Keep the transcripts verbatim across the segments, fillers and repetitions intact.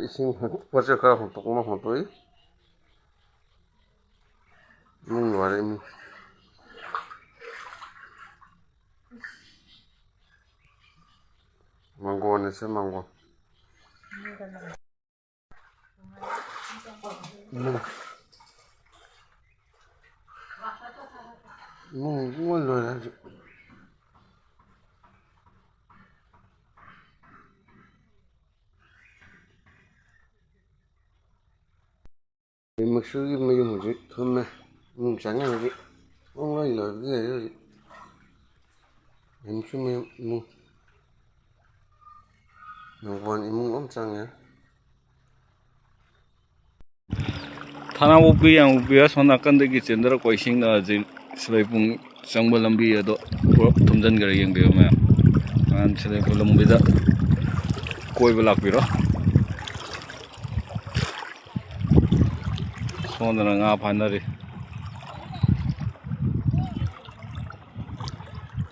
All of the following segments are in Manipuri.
ꯏꯁꯤꯡ ꯄꯣꯠ ꯆꯩ ꯈꯔ ꯍꯣꯡꯇꯣꯛ ꯑꯃ ꯍꯣꯡꯇꯣꯛꯏ꯫ ꯏꯃꯨꯡꯒꯤ ꯋꯥꯔꯤ ꯏꯃꯨꯡ꯫ ꯃꯪꯒꯣꯟ ꯑꯁꯦ ꯃꯪꯒꯣꯟ꯫ ꯏꯃꯨꯡ꯫ ꯏꯃꯨꯡ ꯂꯣꯏ ꯂꯣꯏꯔꯦ ꯍꯧꯖꯤꯛ꯫ ꯃꯤꯃꯛꯁꯨꯒꯤ ꯃꯌꯨꯝ ꯍꯧꯖꯤꯛ ꯊꯨꯝꯃꯦ꯫ ꯏꯃꯨꯡ ꯆꯪꯉꯦ ꯍꯧꯖꯤꯛ꯫ ꯏꯃꯨꯡ ꯂꯣꯏ ꯂꯣꯏꯕꯗꯤ ꯂꯩꯔꯦ ꯍꯧꯖꯤꯛ꯫ ꯃꯤꯃꯛꯁꯨ ꯃꯌꯨꯝ ꯏꯃꯨꯡ꯫ ꯅꯝꯕꯣꯟ ꯏꯃꯨꯡ ꯑꯃ ꯆꯪꯉꯦ꯫ ꯊꯥꯅꯥ ꯄꯣꯛꯄꯤ ꯌꯥꯡꯄꯣꯛꯄꯤ ꯑꯁꯣꯝ ꯅꯥꯀꯟꯗꯒꯤ ꯆꯦꯟꯊꯔꯛꯄ ꯏꯁꯤꯡꯅ ꯍꯧꯖꯤꯛ ꯁꯤꯂꯩꯄꯨꯡ ꯆꯪꯕ ꯂꯝꯕꯤ ꯑꯗꯣ ꯄꯨꯔꯞ ꯊꯨꯝꯖꯤꯟꯈꯔꯦ꯫ ꯌꯦꯡꯕꯤꯌꯨ ꯃꯌꯥꯝ, ꯃꯌꯥꯝ ꯁꯤꯂꯩꯄꯨꯡ ꯂꯝꯕꯤꯗ ꯀꯣꯏꯕ ꯂꯥꯛꯄꯤꯔꯣ꯫ ꯁꯣꯝꯗꯅ ꯉꯥ ꯐꯥꯅꯔꯤ꯫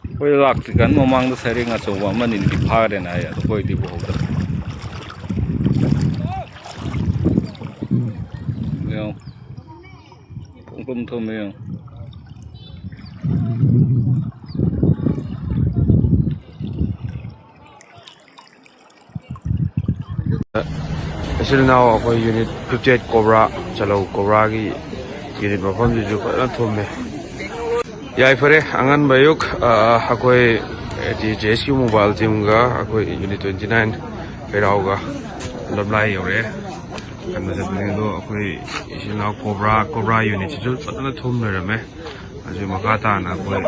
ꯑꯩꯈꯣꯏ ꯂꯥꯛꯇ꯭ꯔꯤꯀꯥꯟ ꯃꯃꯥꯡꯗ ꯁꯩꯔꯦꯡ ꯑꯆꯧꯕ ꯑꯃꯅꯤꯗꯤ ꯐꯥꯈ꯭ꯔꯦꯅ ꯍꯥꯏ, ꯑꯗꯣ ꯑꯩꯈꯣꯏꯗꯤ ꯎꯍꯧꯗ꯭ꯔꯦ꯫ ꯌꯦꯡꯉꯣ꯫ ꯄꯨꯡꯊꯨꯝ ꯊꯨꯝꯃꯦ ꯌꯦꯡꯉꯣ꯫ ꯏꯆꯤꯜ ꯏꯅꯥꯎ ꯑꯩꯈꯣꯏ unit fifty eight Cobra, Chalou Cobraꯒꯤ unit ꯃꯐꯝꯁꯤꯁꯨ ꯐꯖꯅ ꯊꯨꯝꯃꯦ꯫ ꯌꯥꯏꯐꯔꯦ, ꯑꯉꯟꯕ ꯑꯌꯨꯛ, ꯑ, ꯑꯩꯈꯣꯏ T J S Q mobile teamꯒ ꯑꯩꯈꯣꯏ unit twenty nine ꯀꯩꯔꯥꯎꯒ ꯂꯝꯂꯥꯏ ꯌꯧꯔꯛꯑꯦ꯫ ꯀꯟꯕ ꯆꯠꯄꯅꯦ ꯑꯗꯣ ꯑꯩꯈꯣꯏ ꯏꯆꯤꯜ ꯏꯅꯥꯎ Cobra, Cobra unitꯁꯤꯁꯨ ꯐꯖꯅ ꯊꯨꯝ ꯂꯩꯔꯝꯃꯦ꯫ ꯍꯧꯖꯤꯛ ꯃꯈꯥ ꯇꯥꯅ ꯑꯩꯈꯣꯏ, ꯑ,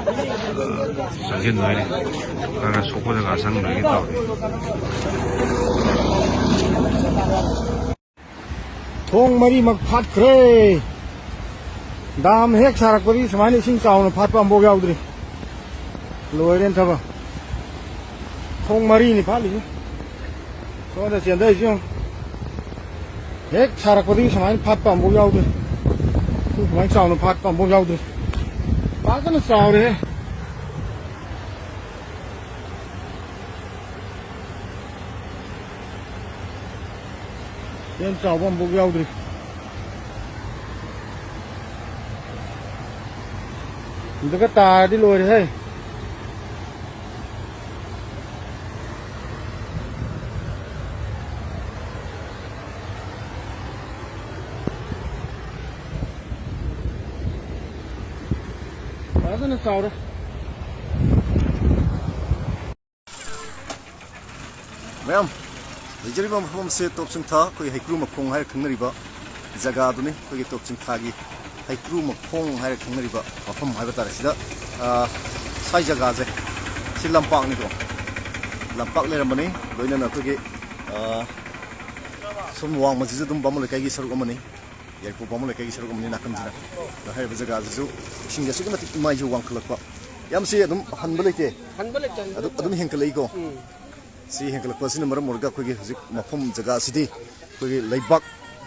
ꯆꯪꯁꯤꯟꯗꯣꯏꯅꯤ꯫ ꯈꯔ ꯈꯔ ꯁꯣꯛꯄ ꯖꯒꯥ ꯆꯪꯗꯣꯏꯒꯤ ꯇꯧꯔꯤ꯫ ꯊꯣꯡ ꯃꯔꯤꯃꯛ ꯐꯥꯠꯈ꯭ꯔꯦ꯫ ꯗꯥꯝ ꯍꯦꯛ ꯁꯥꯔꯛꯄꯗꯒꯤ ꯁꯨꯃꯥꯏꯅ ꯏꯁꯤꯡ ꯆꯥꯎꯅ ꯐꯥꯠꯄ ꯑꯃꯐꯥꯎ ꯌꯥꯎꯗ꯭ꯔꯤ꯫ ꯂꯣꯏꯔꯦꯅ ꯊꯕꯛ꯫ ꯊꯣꯡ ꯃꯔꯤꯅꯤ ꯐꯥꯠꯂꯤꯁꯦ꯫ ꯁꯣꯝꯗ ꯆꯦꯟꯊꯔꯤꯁꯤ ꯌꯦꯡꯉꯨ꯫ ꯍꯦꯛ ꯁꯥꯔꯛꯄꯗꯒꯤ ꯁꯨꯃꯥꯏꯅ ꯐꯥꯠꯄ ꯑꯃꯐꯥꯎ ꯌꯥꯎꯗ꯭ꯔꯤ꯫ ꯁꯨꯃꯥꯏꯅ ꯆꯥꯎꯅ ꯐꯥꯠꯄ ꯑꯃꯐꯥꯎ ꯌꯥꯎꯗ꯭ꯔꯤ꯫ ꯐꯖꯅ ꯆꯥꯎꯔꯦꯍꯦ꯫ ꯌꯥꯝ ꯆꯥꯎꯕ ꯑꯃꯐꯥꯎ ꯌꯥꯎꯗ꯭ꯔꯤ꯫ ꯁꯤꯗꯒ ꯇꯥꯔꯗꯤ ꯂꯣꯏꯔꯦꯍꯦ꯫ ꯐꯖꯅ ꯆꯥꯎꯔꯦ꯫ ꯃꯌꯥꯝ ꯂꯩꯖꯔꯤꯕ ꯃꯐꯝꯁꯦ ꯇꯣꯞ ꯆꯤꯡꯊꯥ, ꯑꯩꯈꯣꯏꯒꯤ ꯍꯩꯀ꯭ꯔꯨ ꯃꯈꯣꯡ ꯍꯥꯏꯔ ꯈꯪꯅꯔꯤꯕ ꯖꯒꯥꯗꯨꯅꯤ꯫ ꯑꯩꯈꯣꯏꯒꯤ ꯇꯣꯞ ꯆꯤꯡꯊꯥꯒꯤ ꯍꯩꯀ꯭ꯔꯨ ꯃꯈꯣꯡ ꯍꯥꯏꯔ ꯈꯪꯅꯔꯤꯕ ꯃꯐꯝ ꯍꯥꯏꯕ ꯇꯥꯔꯦ꯫ ꯁꯤꯗ, ꯑ, ꯁ꯭ꯋꯥꯏ ꯖꯒꯥꯁꯦ, ꯁꯤ ꯂꯝꯄꯥꯛꯅꯤꯀꯣ꯫ ꯂꯝꯄꯥꯛ ꯂꯩꯔꯝꯕꯅꯤ, ꯂꯣꯏꯅꯅ ꯑꯩꯈꯣꯏꯒꯤ, ꯑ, ꯁꯨꯝ ꯋꯥꯡꯃꯁꯤꯁꯨ ꯑꯗꯨꯝ ꯕꯥꯃꯣꯟ ꯂꯩꯀꯥꯏꯒꯤ ꯁꯔꯨꯛ ꯑꯃꯅꯤ꯫ ꯌꯥꯏꯔꯤꯄꯣꯛ ꯕꯥꯃꯣꯟ ꯂꯩꯀꯥꯏꯒꯤ ꯁꯔꯨꯛ ꯑꯃꯅꯤ ꯅꯥꯀꯟꯁꯤꯅ꯫ ꯑꯗꯣ ꯍꯥꯏꯔꯤꯕ ꯖꯒꯥꯁꯤꯁꯨ ꯏꯁꯤꯡꯁꯦ ꯑꯁꯨꯛꯀꯤ ꯃꯇꯤꯛ ꯏꯃꯥꯏꯁꯦ ꯋꯥꯡꯈꯠꯂꯛꯄ꯫ ꯌꯥꯝ ꯁꯤ ꯑꯗꯨꯝ ꯍꯟꯕ ꯂꯩꯇꯦ꯫ ꯍꯟꯕ ꯂꯩꯇꯦ, ꯍꯟꯕ ꯑꯗꯨꯝ, ꯂꯩꯇꯦ꯫ ꯑꯗꯨꯝ ꯍꯦꯟꯀꯠꯂꯛꯏꯀꯣ꯫ ꯎꯝ꯫ ꯁꯤ ꯍꯦꯟꯀꯠꯂꯛꯄ ꯑꯁꯤꯅ ꯃꯔꯝ ꯑꯣꯏꯔꯒ ꯑꯩꯈꯣꯏꯒꯤ ꯍꯧꯖꯤꯛ ꯃꯐꯝ ꯖꯒꯥ ꯑꯁꯤꯗꯤ ꯑꯩꯈꯣꯏꯒꯤ ꯂꯩꯕꯥꯛ,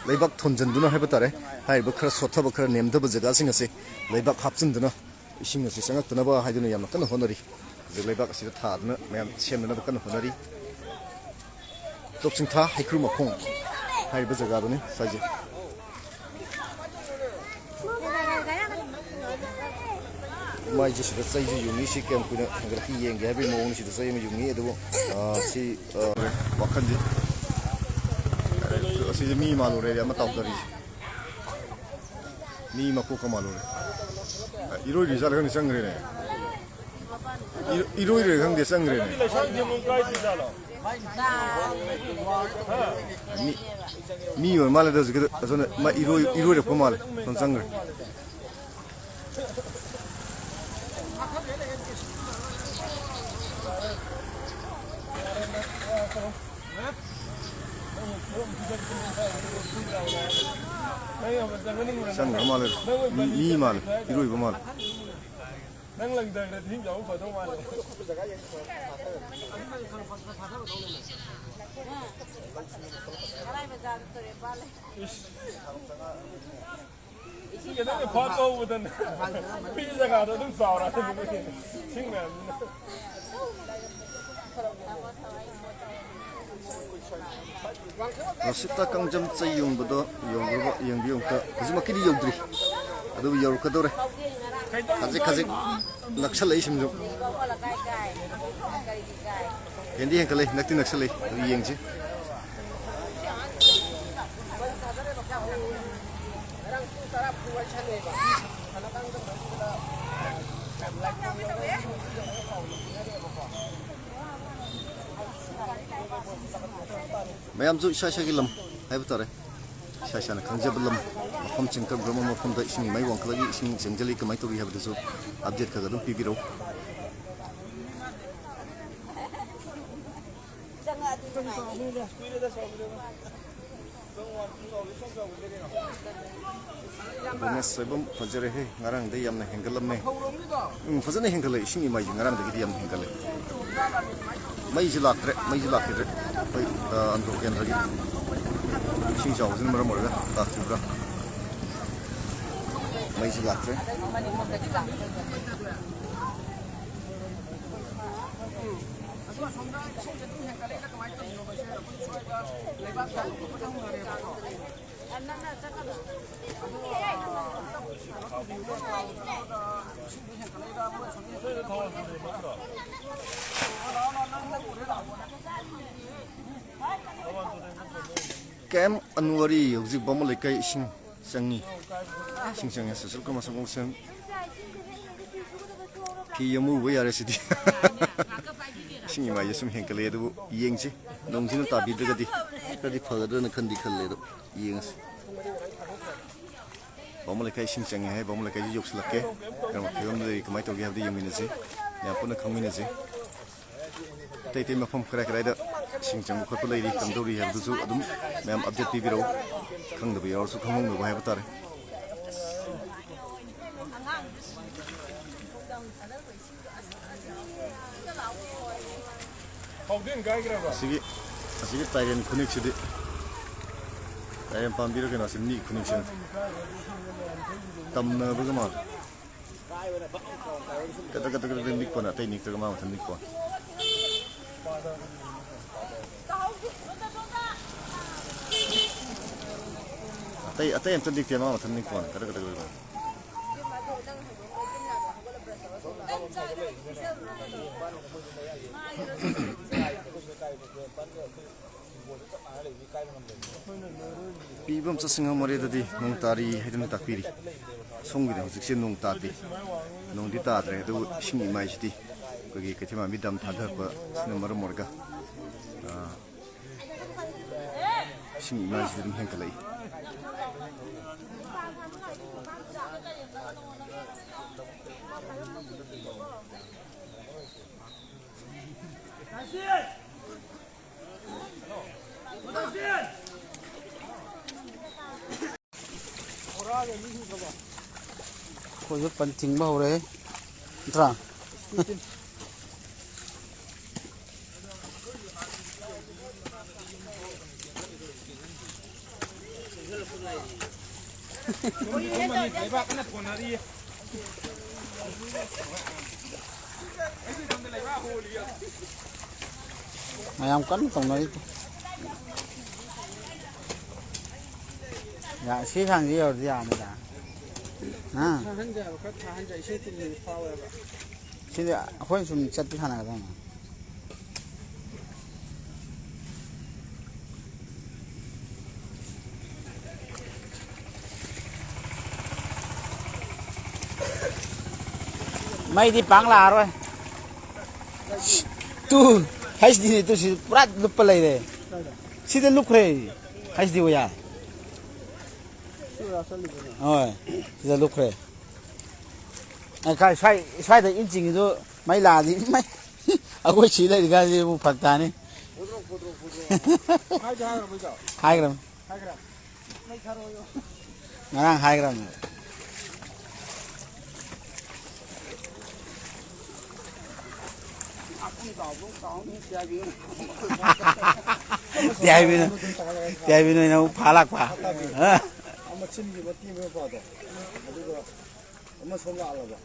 ꯂꯩꯕꯥꯛ ꯊꯣꯟꯖꯤꯟꯗꯨꯅ ꯍꯥꯏꯕ ꯇꯥꯔꯦ, ꯍꯥꯏꯔꯤꯕ ꯈꯔ ꯁꯣꯠꯊꯕ, ꯈꯔ ꯅꯦꯝꯊꯕ ꯖꯒꯥꯁꯤꯡ ꯑꯁꯤ ꯂꯩꯕꯥꯛ ꯍꯥꯞꯆꯤꯟꯗꯨꯅ ꯏꯁꯤꯡ ꯑꯁꯤ ꯆꯪꯉꯛꯇꯅꯕ ꯍꯥꯏꯗꯨꯅ ꯌꯥꯝꯅ ꯀꯟꯅ ꯍꯣꯠꯅꯔꯤ꯫ ꯍꯧꯖꯤꯛ ꯂꯩꯕꯥꯛ ꯑꯁꯤꯗ ꯊꯥꯗꯨꯅ ꯃꯌꯥꯝ ꯁꯦꯝꯅꯅꯕ ꯀꯟꯅ ꯍꯣꯠꯅꯔꯤ꯫ ꯇꯣꯞ ꯆꯤꯡꯊꯥ ꯍꯩꯀ꯭ꯔꯨ ꯃꯈꯣꯡ ꯍꯥꯏꯔꯤꯕ ꯖꯒꯥꯗꯨꯅꯤ ꯁ꯭ꯋꯥꯏꯁꯦ꯫ ꯃꯥꯏꯁꯦ ꯁꯤꯗ ꯆꯩꯁꯨ ꯌꯨꯡꯉꯤ꯫ ꯁꯤ ꯀꯌꯥꯝ ꯀꯨꯏꯅ ꯍꯦꯟꯒꯠꯂꯛꯈꯤ ꯌꯦꯡꯒꯦ ꯍꯥꯏꯕꯒꯤ ꯃꯑꯣꯡꯅꯤ꯫ ꯁꯤꯗ ꯆꯩ ꯑꯃ ꯌꯨꯡꯉꯤ꯫ ꯑꯗꯨꯕꯨ, ꯑ, ꯁꯤ, ꯑ, ꯋꯥꯈꯜꯁꯦ, ꯑꯁꯤꯁꯦ ꯃꯤ ꯃꯥꯜꯂꯨꯔꯦ ꯑꯃ ꯇꯥꯎꯊꯔꯤꯁꯦ꯫ ꯃꯤ ꯃꯀꯣꯛꯀ ꯃꯥꯜꯂꯨꯔꯦ꯫ ꯏꯔꯣꯏꯔꯤ ꯖꯥꯠꯂ ꯈꯪꯗꯦ, ꯆꯪꯈ꯭ꯔꯦꯅꯦ꯫ ꯏꯔꯣꯏꯔꯦ ꯈꯪꯗꯦ, ꯆꯪꯈ꯭ꯔꯦꯅꯦ꯫ ꯃꯤ, ꯃꯤ ꯑꯣꯏꯔ ꯃꯥꯜꯂꯦꯗ ꯍꯧꯖꯤꯛꯀꯤꯗꯣ꯫ ꯑꯁꯣꯝꯗ ꯃꯥ ꯏꯔꯣꯏ-, ꯏꯔꯣꯏꯔꯛꯄ ꯃꯥꯜꯂꯦ꯫ ꯑꯁꯣꯝ ꯆꯪꯈ꯭ꯔꯦ꯫ ꯆꯪꯈ꯭ꯔ ꯃꯥꯜꯂꯦ꯫ ꯃꯤ, ꯃꯤ ꯃꯥꯜꯂꯦ꯫ ꯏꯔꯣꯏꯕ ꯃꯥꯜꯂꯦ꯫ ꯅꯪ ꯂꯪꯗꯈ꯭ꯔꯗꯤ ꯍꯤꯡ ꯌꯥꯎꯕ ꯐꯗꯧ ꯃꯥꯜꯂꯦ꯫ ꯏꯁ꯫ ꯏꯁꯤꯡ ꯈꯤꯇꯪ ꯐꯥꯠꯄ ꯍꯧꯕꯗꯅꯦ꯫ ꯄꯤꯛꯏ ꯖꯒꯥꯗꯣ ꯑꯗꯨꯝ ꯆꯥꯎꯔꯛꯑꯅꯤ꯫ ꯏꯁꯤꯡ ꯃꯌꯥꯝꯗꯨꯅ꯫ ꯔꯣꯁꯤꯇꯥ ꯀꯥꯡꯖꯝ ꯆꯩ ꯌꯣꯟꯕꯗꯣ ꯌꯧꯈ꯭ꯔꯕ ꯌꯦꯡꯕꯤꯌꯨ ꯑꯝꯇ꯫ ꯍꯧꯖꯤꯛꯃꯛꯀꯤꯗꯤ ꯌꯧꯗ꯭ꯔꯤ, ꯑꯗꯨꯕꯨ ꯌꯧꯔꯛꯀꯗꯧꯔꯦ꯫ ꯈꯖꯤꯛ ꯈꯖꯤꯛ ꯅꯛꯁꯜꯂꯛꯏ ꯁꯨꯝ ꯁꯨꯝ꯫ ꯍꯦꯟꯗꯤ ꯍꯦꯟꯀꯠꯂꯛꯏ, ꯅꯛꯇꯤ ꯅꯛꯁꯜꯂꯛꯏ꯫ ꯑꯗꯨ ꯌꯦꯡꯁꯤ꯫ ꯃꯌꯥꯝꯁꯨ ꯏꯁꯥ ꯏꯁꯥꯒꯤ ꯂꯝ ꯍꯥꯏꯕ ꯇꯥꯔꯦ, ꯏꯁꯥ ꯏꯁꯥꯅ ꯈꯪꯖꯕ ꯂꯝ, ꯃꯐꯝꯁꯤꯡ ꯀꯔꯝ ꯀꯔꯝꯕ ꯃꯐꯝꯗ ꯏꯁꯤꯡ ꯃꯥꯏ ꯋꯥꯡꯈꯠꯂꯒ ꯏꯁꯤꯡ ꯆꯪꯁꯤꯜꯂꯤ, ꯀꯃꯥꯏꯅ ꯇꯧꯔꯤ ꯍꯥꯏꯕꯗꯨꯁꯨ ꯑꯞꯗꯦꯠ ꯈꯔ ꯈꯔ ꯑꯗꯨꯝ ꯄꯤꯕꯤꯔꯛꯎ꯫ ꯔꯣꯃꯦꯁ ꯁꯣꯏꯕꯝ, ꯐꯖꯔꯦꯍꯦ, ꯉꯔꯥꯡꯗꯩ ꯌꯥꯝꯅ ꯍꯦꯟꯒꯠꯂꯝꯃꯦ꯫ ꯎꯝ, ꯐꯖꯅ ꯍꯦꯟꯒꯠꯂꯦ, ꯏꯁꯤꯡ ꯏꯃꯥꯏꯁꯦ ꯉꯔꯥꯡꯗꯒꯤꯗꯤ ꯌꯥꯝ ꯍꯦꯟꯒꯠꯂꯦ꯫ ꯃꯩꯁꯨ ꯂꯥꯛꯇ꯭ꯔꯦ, ꯃꯩꯁꯨ ꯂꯥꯛꯈꯤꯗ꯭ꯔꯦ꯫ ꯑꯩꯈꯣꯏ, ꯑ, ꯑꯟꯗ꯭ꯔꯣ ꯀꯦꯟꯗ꯭ꯔꯒꯤ ꯏꯁꯤꯡ ꯆꯥꯎꯕꯁꯤꯅ ꯃꯔꯝ ꯑꯣꯏꯔꯒ ꯂꯥꯛꯇ꯭ꯔꯤꯕ꯭ꯔꯥ? ꯃꯩꯁꯨ ꯂꯥꯛꯇ꯭ꯔꯦ꯫ ꯀꯦꯝ ꯑꯟꯋꯥꯔꯤ, ꯍꯧꯖꯤꯛ ꯕꯥꯃꯣꯟ ꯂꯩꯀꯥꯏ ꯏꯁꯤꯡ ꯆꯪꯉꯤ꯫ ꯏꯁꯤꯡ ꯆꯪꯉꯦ꯫ ꯁꯣꯁꯦꯜ ꯀꯃꯔꯁ ꯑꯃꯨꯛ ꯁꯦꯝ꯫ ꯐꯤ ꯑꯃꯨꯕ ꯌꯥꯔꯦ ꯁꯤꯗꯤ꯫ ꯏꯁꯤꯡ ꯏꯃꯥꯏꯁꯦ ꯁꯨꯝ ꯍꯦꯟꯀꯠꯂꯛꯑꯦ, ꯑꯗꯨꯕꯨ ꯌꯦꯡꯁꯤ꯫ ꯅꯣꯡꯁꯤꯅ ꯇꯥꯕꯤꯗ꯭ꯔꯒꯗꯤ ꯈꯔꯗꯤ ꯐꯒꯗ꯭ꯔꯅ ꯈꯟꯗꯤ ꯈꯜꯂꯦ, ꯑꯗꯣ ꯌꯦꯡꯉꯁꯤ꯫ ꯕꯥꯃꯣꯟ ꯂꯩꯀꯥꯏ ꯏꯁꯤꯡ ꯆꯪꯉꯦ ꯍꯥꯏ, ꯕꯥꯃꯣꯟ ꯂꯩꯀꯥꯏꯁꯤ ꯌꯧꯁꯤꯜꯂꯛꯀꯦ꯫ ꯀꯔꯝꯕ ꯐꯤꯕꯝꯗ ꯂꯩꯔꯤ, ꯀꯃꯥꯏꯅ ꯇꯧꯒꯦ ꯍꯥꯏꯕꯗꯨ ꯌꯦꯡꯃꯤꯟꯅꯁꯤ, ꯃꯌꯥꯝ ꯄꯨꯟꯅ ꯈꯪꯃꯤꯟꯅꯁꯤ꯫ ꯑꯇꯩ ꯑꯇꯩ ꯃꯐꯝ ꯀꯔꯥꯏ ꯀꯔꯥꯏꯗ ꯏꯁꯤꯡ ꯆꯪꯕ ꯈꯣꯠꯄ ꯂꯩꯔꯤ, ꯀꯝꯗꯧꯔꯤ ꯍꯥꯏꯕꯗꯨꯁꯨ ꯑꯗꯨꯝ ꯃꯌꯥꯝ ꯑꯞꯗꯦꯠ ꯄꯤꯕꯤꯔꯛꯎ꯫ ꯈꯪꯗꯕ ꯌꯥꯎꯔꯁꯨ ꯈꯪꯍꯧꯅꯕ ꯍꯥꯏꯕ ꯇꯥꯔꯦ꯫ ꯑꯁꯤꯒꯤ, ꯑꯁꯤꯒꯤ ꯇꯥꯏꯔꯦꯟ ꯈꯨꯅꯤꯛꯁꯤꯗꯤ, ꯇꯥꯏꯔꯦꯟ ꯄꯥꯝꯕꯤꯔ ꯀꯩꯅꯣ, ꯑꯁꯤ ꯃꯤ ꯈꯨꯅꯤꯛꯁꯤꯅ ꯇꯝꯅꯕꯒ ꯃꯥꯜꯂꯦ꯫ ꯀꯗꯛ ꯀꯗꯛ ꯀꯗꯛ ꯅꯤꯛꯄꯅ ꯑꯇꯩ ꯅꯤꯛꯇ꯭ꯔꯒ ꯃꯥ ꯃꯊꯟ ꯅꯤꯛꯄ꯫ ꯑꯇꯩ, ꯑꯇꯩ ꯑꯝꯇ ꯅꯤꯛꯇꯦ, ꯃꯥ ꯃꯊꯟ ꯅꯤꯛꯄ ꯋꯥꯅꯤ, ꯀꯗꯛ ꯀꯗꯛ ꯀꯗꯛ꯫ ꯄꯤꯕ ꯑꯃ ꯆꯠꯁꯤꯡ ꯃꯣꯔꯦꯗꯗꯤ ꯅꯣꯡ ꯇꯥꯔꯤ ꯍꯥꯏꯗꯨꯅ ꯇꯥꯛꯄꯤꯔꯤ꯫ ꯁꯣꯝꯒꯤꯗꯤ ꯍꯧꯖꯤꯛꯁꯦ ꯅꯣꯡ ꯇꯥꯗꯦ꯫ ꯅꯣꯡꯗꯤ ꯇꯥꯗ꯭ꯔꯦ, ꯑꯗꯨꯕꯨ ꯏꯁꯤꯡ ꯏꯃꯥꯏꯁꯤꯗꯤ ꯑꯩꯈꯣꯏꯒꯤ ꯀꯩꯊꯦꯜ ꯃꯥꯟꯕꯤ ꯗꯥꯝ ꯊꯥꯗꯔꯛꯄꯁꯤꯅ ꯃꯔꯝ ꯑꯣꯏꯔꯒ, ꯑ, ꯏꯁꯤꯡ ꯏꯃꯥꯏꯁꯤꯗꯤ ꯑꯗꯨꯝ ꯍꯦꯟꯒꯠꯂꯛꯏ꯫ ꯑꯩꯈꯣꯏꯁꯨ ꯄꯟ ꯊꯤꯡꯕ ꯍꯧꯔꯦ, ꯅꯠꯇ꯭ꯔꯥ? ꯃꯌꯥꯝ ꯀꯟꯅ ꯇꯧꯅꯔꯤ꯫ ꯌꯥ, ꯁꯤ ꯊꯥꯡꯁꯤ ꯌꯧꯔꯗꯤ ꯌꯥꯔꯅꯤꯗ꯫ ꯑꯥ꯫ ꯊꯥꯍꯟꯖꯦ ꯍꯥꯏꯕ, ꯈꯔ ꯊꯥꯍꯟꯖꯦ꯫ ꯏꯁꯤꯡ ꯊꯤꯟꯕꯗꯤ ꯐꯥꯎꯋꯦꯕ꯫ ꯁꯤꯗꯤ ꯑꯩꯈꯣꯏꯅ ꯁꯨꯝ ꯆꯠꯄꯤ ꯁꯥꯟꯅꯒꯗꯕꯅꯤ꯫ ꯃꯩꯗꯤ ꯄꯥꯡ ꯂꯥꯛꯑꯔꯣꯏ꯫ ꯇꯨ, ꯍꯩꯁ ꯗꯤꯅꯦ ꯇꯨ, ꯁꯤ ꯄꯨꯔꯥ ꯂꯨꯞꯄ ꯂꯩꯔꯦ꯫ ꯁꯤꯗ ꯂꯨꯞꯈ꯭ꯔꯦ꯫ ꯍꯩꯁ ꯗꯤ ꯑꯣ ꯌꯥ꯫ ꯍꯣꯏ, ꯁꯤꯗ ꯂꯨꯞꯈ꯭ꯔꯦ꯫ ꯑ, ꯀꯥꯏ, ꯁ꯭ꯋꯥꯏ, ꯁ꯭ꯋꯥꯏꯗ ꯏꯟ ꯆꯤꯡꯉꯤꯗꯨ ꯃꯩ ꯂꯥꯛꯑꯗꯤ, ꯃꯩ, ꯑꯩꯈꯣꯏ ꯁꯤ ꯂꯩꯔꯤꯀꯥꯟꯁꯤꯕꯨ ꯐꯔꯛ ꯇꯥꯅꯤ꯫ ꯍꯥꯏꯗꯤ ꯍꯥꯏꯈ꯭ꯔꯕ ꯏꯇꯥꯎ? ꯍꯥꯏꯈ꯭ꯔꯕ꯫ ꯍꯥꯏꯈ꯭ꯔꯦ꯫ ꯃꯩ ꯊꯥꯔꯛꯑꯣꯌꯣ꯫ ꯉꯔꯥꯡ ꯍꯥꯏꯈ꯭ꯔꯕꯅꯦ꯫ ꯇꯤ ꯑꯥꯏ ꯕꯤꯅ, ꯇꯤ ꯑꯥꯏ ꯕꯤꯅ ꯑꯣꯏꯅ ꯑꯃꯨꯛ ꯐꯥ ꯂꯥꯛꯄ꯫ ꯑ? ꯑꯃ ꯆꯤꯟꯒꯤ ꯃꯇꯦꯛ ꯑꯃ ꯄꯥꯗꯣ꯫ ꯑꯗꯨꯒ ꯑꯃ ꯁꯣꯝ ꯂꯥꯛꯍꯜꯂꯕ?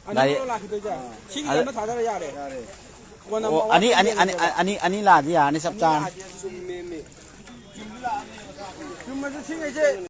ꯑꯅꯤ ꯂꯥꯛꯈꯤꯗꯣꯏꯁꯦ? ꯁꯤꯒꯤꯗꯤ ꯑꯗ ꯑꯃ ꯊꯥꯗꯔ ꯌꯥꯔꯦ꯫ ꯌꯥꯔꯦ꯫ ꯀꯣꯟꯅ ꯑꯣ, ꯑꯃꯨꯛ ꯑꯅꯤ, ꯑꯅꯤ, ꯑꯅꯤ, ꯑꯅꯤ, ꯑꯅꯤ ꯂꯥꯛꯑꯗꯤ ꯌꯥꯔꯅꯤ, ꯆꯞ ꯆꯥꯔꯅꯤ꯫ ꯂꯥꯛꯑꯗꯤ ꯑꯗꯨ ꯆꯨꯝꯃꯦꯃꯤ꯫ ꯆꯨꯝꯃꯁꯨ ꯁꯤꯈꯩꯁꯦ